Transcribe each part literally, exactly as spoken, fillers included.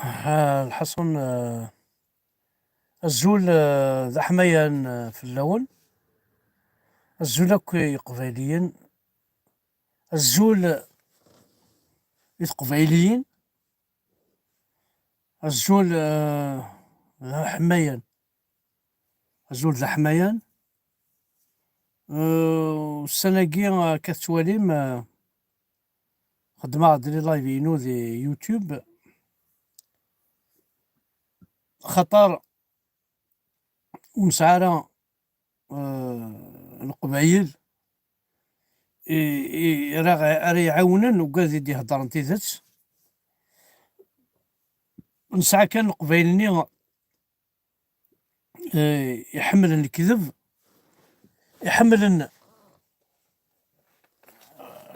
Ah, lḥaṣun, eh, azul, eh, d aḥmayan, eh, fell-awen. Azul akk i Iqbayliyen. Azul i Teqbayliyin. Azul, eh, d aḥmayan. Azul d aḥmayan. Eh, ussan-agi, eh, akka tettwalim, eh, xeddmeɣ-d les live-inu di YouTube, xaṭer ur nesɛi ara, eh, Leqbayel i, i, ara, ara iɛawnen ugad i d-iheddren tidet. Nesɛa kan Leqbayel-nni, eh, iḥemmlen lekdeb, iḥemmlen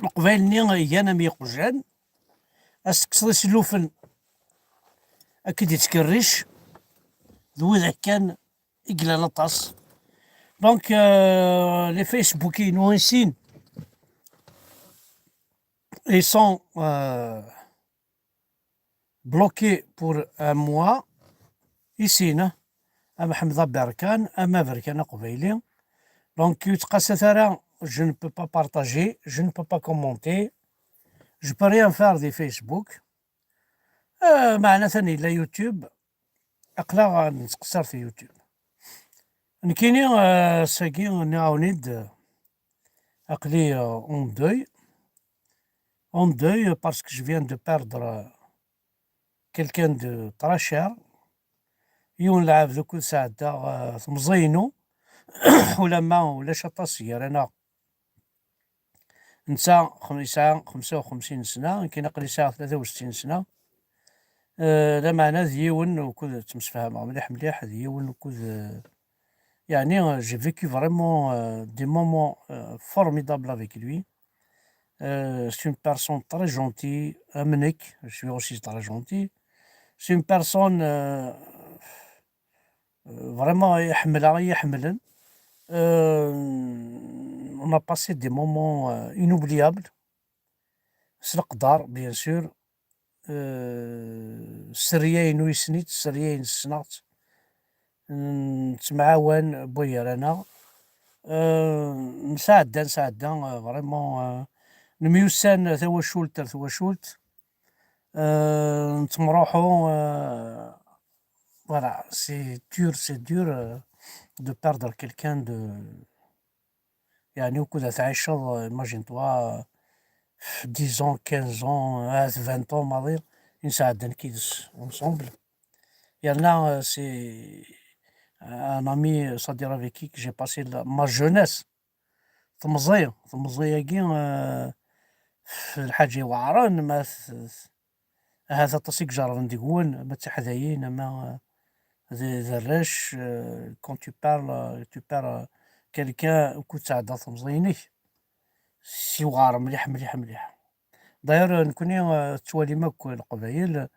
Leqbayel-nni igan am yiqjan, ad s-tekkseḍ isellufen ad k-id-ittkerric, d widak kan i yellan aṭas. Donc, euh, les Facebook-inu i sin, ils sont, euh, bloqués pour un mois, i sin, am Ḥmed Aberkan, am Aberkan Aqbayli. Donc, ur ttqasat ara, je ne peux pas partager, je ne peux pas commenter, je peux rien faire di Facebook. Euh, meɛna tani yella YouTube, aql-aɣ nettqeṣṣir fi YouTube. Nekkini, euh, ass-agi, nniɣ-awen-id, euh, aql-i, euh, en deuil. En deuil, euh, parce que je viens de perdre, euh, quelqu'un de très cher. Yiwen lɛebd ukud sɛeddaɣ, euh, temẓi-inu, ulamma ulac aṭas gar-aneɣ. Netta xem-, yesɛa xemsa u xemsin sna, nekkini aql-i sɛiɣ tlata u settin sna. Euh, lameɛna d yiwen ukud ttemsefhameɣ mliḥ mliḥ, d yiwen ukud, euh, yeɛni, euh, j'ai vécu vraiment, euh, des moments, euh, formidables avec lui. Euh, c'est une personne très gentille, am nekk, je suis aussi très gentil. C'est une personne, euh, euh, vraiment i ḥemmleɣ, i yi-ḥemmlen. Euh, on a passé des moments, euh, inoubliables. S leqder, bien sûr. Euh, sserya-inu yessen-itt, sserya-ines ssneɣ-tt. Nettemɛawan, wway gar-aneɣ. Euh, nesɛedda, nesɛedda, euh, vraiment, euh, nemyussan tawacult ar tawacult. Euh, nettemruḥu, euh, voilà, c'est dur, c'est dur, euh, de perdre quelqu'un de, yeɛni, ukud ad tɛiceḍ, euh, imagine-toi, euh, dix ans, quinze ans, ahat vingt ans maḍi, i nesɛedda nekk yid-s ensemble. Yerna, euh, c'est un ami, c'est-à-dire avec qui que j'ai passé la, ma jeunesse. Temẓi, temẓi-agi, euh, f-, lḥaǧa iweɛren, ma t-, t-, ahat aṭas i ijerrben deg-wen, ma d tiḥdayin, ama, euh, d, d arrac, euh, quand tu parles, euh, tu perds, euh, quelqu'un ukud tesɛeddaḍ temẓi-inek, siwɣer mliḥ, mliḥ, mliḥ. D'ailleurs, euh, nekkni, euh, tettwalim akk Leqbayel,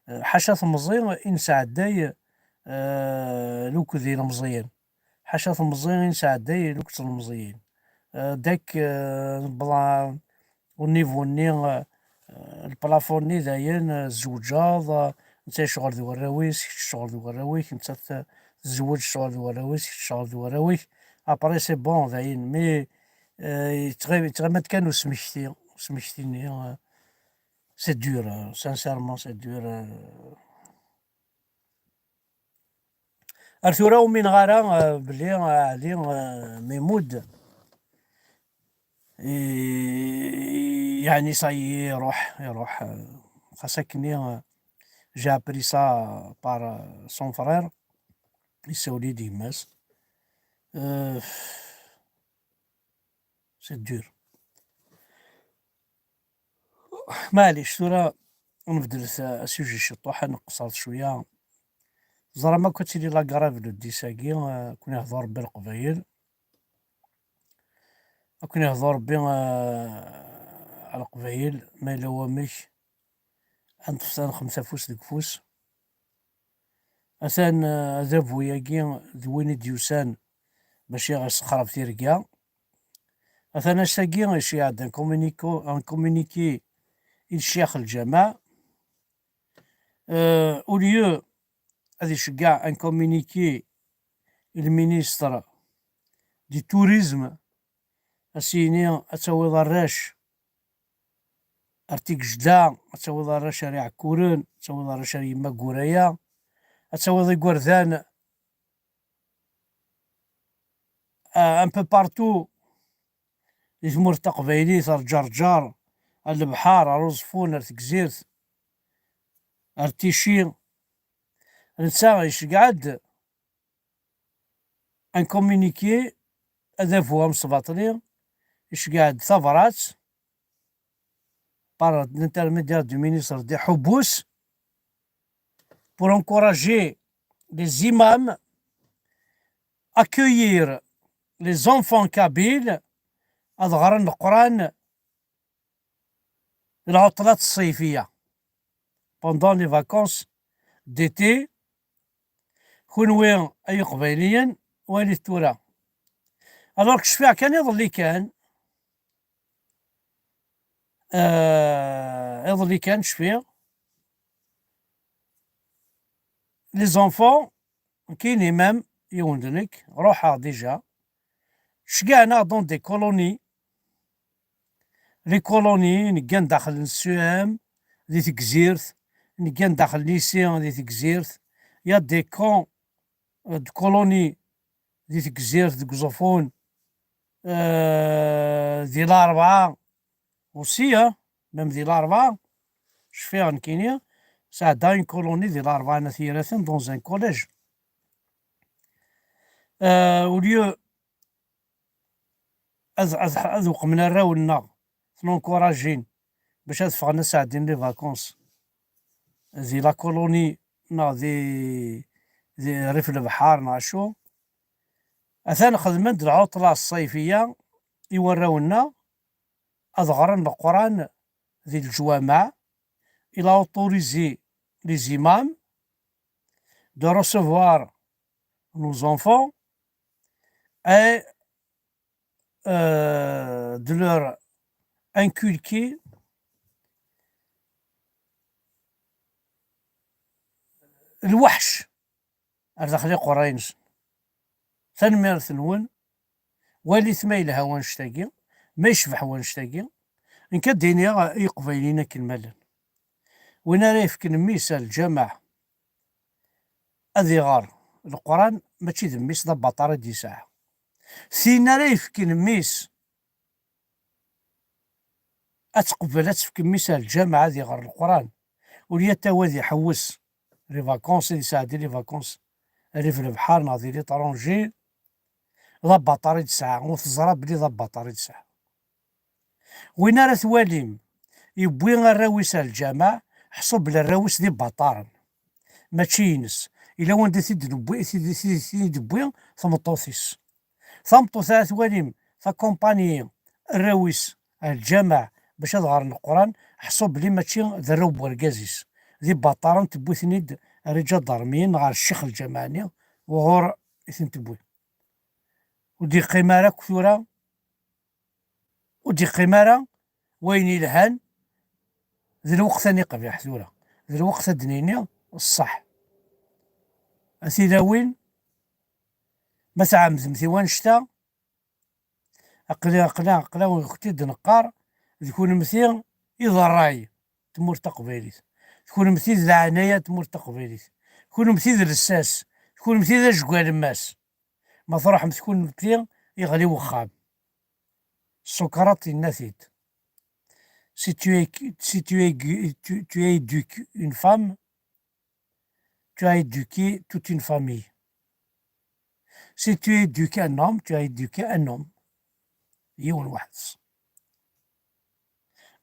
euh, ḥaca temẓi i nesɛedday, euh, luked ilemẓiyen. Ḥaca temẓi i nesɛedday luked ilemẓiyen. Euh, dak, euh, nebḍa au niveau-nni, euh, le plafond-nni dayen, euh, tzewǧeḍ, euh, netta yecɣel d warraw-is, kečč tecɣel d warraw-ik, nettat, euh, tezweǧ tecɣel d warraw-is, kečč tecɣel d warraw-ik. Après, c'est bon, dayen. Mais, euh, yettɣi-, yettɣima-d kan usmekti, usmekti-nni, euh, c'est dur, euh, sincèrement, c'est dur, euh. Ar tura ur umineɣ ara, euh, belli, euh, Ɛli, euh, ma yemmut, i-, yeɛni ça y est, iruḥ, iruḥ, euh, xas akkenni, euh, j'ai appris ça par, euh, son frère, yessawel-iyi-d gma-s. Euh, c'est dur. Maɛlic, tura nbeddlet asuji ciṭuḥ, ad nqeṣṣer cwiya. Teẓram akk ad tili la grève le dix-agi, euh, ad ken-ihdu Rebbi Leqbayel. Ad ken-ihdu Rebbi, euh, a Leqbayel, ma yella wamek, ad neṭṭef, ad nexdem afus deg ufus. Atan, euh, adabu-agi d win i d-yusan bac i ɣ-isexreb tirga. Atan ass-agi iceyyeɛ-d un communico-, un communiqué i ccix lǧameɛ. Euh, au lieu ad iceggeɛ un communiqué i le ministre du tourisme, ad s-yini ad tawiḍ arrac ar Tigejda, ad tawiḍ arrac ar Iɛekkuren, ad tawiḍ arrac ar Yemma Guraya, ad tawiḍ igerdan, euh, un peu partout di tmurt taqbaylit, ar Ǧerǧer, ar lebḥer, ar Uẓeffun, ar Tegzirt, ar Tici. Netta iceggeɛ-d un communiqué, adabu amesbaṭli, iceggeɛ-d tabrat par l'intermédiaire du ministre Dda Ḥubbus pour encourager les imams, accueillir les enfants kabyles ad ɣren Leqran di lɛuṭlat ṣṣifiya, pendant les vacances d'été. Kunwi ay Iqbayliyen, walit tura. Alors que cfiɣ kan iḍelli kan, euh, iḍelli kan cfiɣ, les enfants, nekkini même, yiwen d nekk, ruḥeɣ déjà, ceggɛen-aɣ dans des colonies. Les colonies, neggan daxel n C E M di Tegzirt, neggan daxel n lycée di Tegzirt. Il y a des camps, euh, de colonies di Tegzirt, deg Uẓeffun, euh, di Larebɛa aussi, hein, même di Larebɛa, cfiɣ nekkini, sɛeddaɣ une colonie di Larebɛa n At Yiraten dans un collège. Euh, au lieu ad, ad, ad uqmen arraw-nneɣ, ten-encouragin bac ad ffɣen ad sɛeddin les vacances di la colonie neɣ di, di rrif lebḥer neɣ acu. Atan xedmen-d lɛuṭla ṣṣayfiya i warraw-nneɣ ad ɣren Leqran di leǧwameɛ. Il a autorisé les imams de recevoir nos enfants et, euh, de leur inculquer lweḥc ar daxel iqerray-nsen. Tanemmirt-nwen. Walit ma yelha wannect-agi, ma yecbeḥ wannect-agi. Nekk ad d-iniɣ i Iqbayliyen akken ma llan. Win ara yefken mmi-s ar lǧameɛ ad iɣer Leqran, mačči d mmi-s, d abaṭar i d-yesɛa. Tin ara yefken mmi-s ad teqbel ad tefk mmi-s ar lǧameɛ ad iɣer Leqran, au lieu ad t-tawi ad iḥewwes les vacances, ad isɛeddi les vacances rrif lebḥer neɣ di l'étranger, d abaṭar i d-tesɛa, ur teẓra belli d abaṭar i d-tesɛa. Win ara twalim yewwi arraw-is ar lǧameɛ, ḥṣu belli arraw-is d ibaṭaren, mačči ines. Yella wanda i t-id-newwi, i t-id, i t-id, i t-id-tewwi tmeṭṭut-is. Tameṭṭut ara twalim takumpanyi arraw-is ar lǧameɛ bac ad ɣren Leqran, ḥṣu belli mačči d arraw n wergaz-is, d ibaṭaren, tewwi-ten-id ar iǧadarmiyen neɣ ar ccix lǧameɛ-nni wuɣur i ten-tewwi. Ur d-yeqqim ara akk tura, ur d-yeqqim ara wayen yelhan. D lweqt ad niqbiḥ tura, d lweqt ad d-nini ṣṣeḥ. A tilawin, ma tɛemmdemt i wannect-a, aql-, aql-, aql-awen-kent-id-neqqar, d kunemti i d ṛṛay n tmurt taqbaylit, d kunemti i d leɛnaya n tmurt taqbaylit, d kunemti i d lsas, d kunemti i d ajgu alemmas. Ma truḥemt kunemti, iɣli wexxam. Sukraṭ yenna-t-id: si tu es, si tu es, tu, tu as éduqué une femme, tu as éduqué toute une famille. Si tu éduques un homme, tu as éduqué un homme. Yiwen weḥd-s.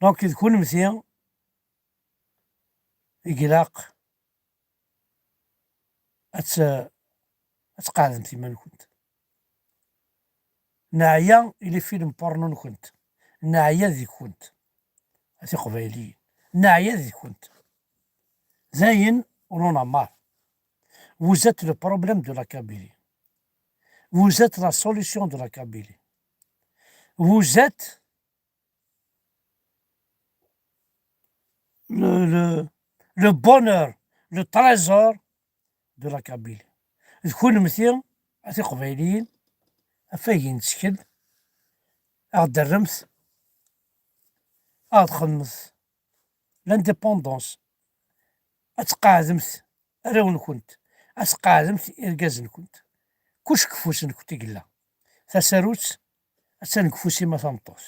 Donc, d kunemti i ilaq ad t-, ad tqeɛdemt iman-nkent. Neɛya i les films porno-nkent. Neɛya deg-kent, a Tiqbayliyin. Neɛya deg-kent. Dayen, on en a marre. Vous êtes le problème de la Kabylie. Vous êtes la solution de la Kabylie. Vous êtes le, le, le, le bonheur le trésor de la Kabylie. D kunemti, a tiqbayliyin, afag i nettkel, ad ɣ-d-terremt, ad ɣ-d-txedmemt l'indépendance, ad tqeɛdemt arraw-nkent, ad tqeɛdemt irgazen-nkent. Kullec deg ufus-nkent i yella. Tasarut attan deg ufus-im a tameṭṭut.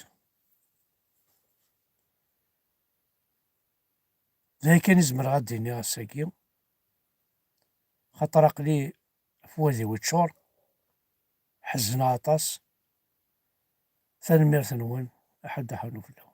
D aya kan i zemreɣ ad d-iniɣ ass-agi, xaṭer aql-i afwad-iw yeččur, ḥezneɣ aṭas. Tanemmirt-nwen, aḥuddu aḥunnu fell-awen.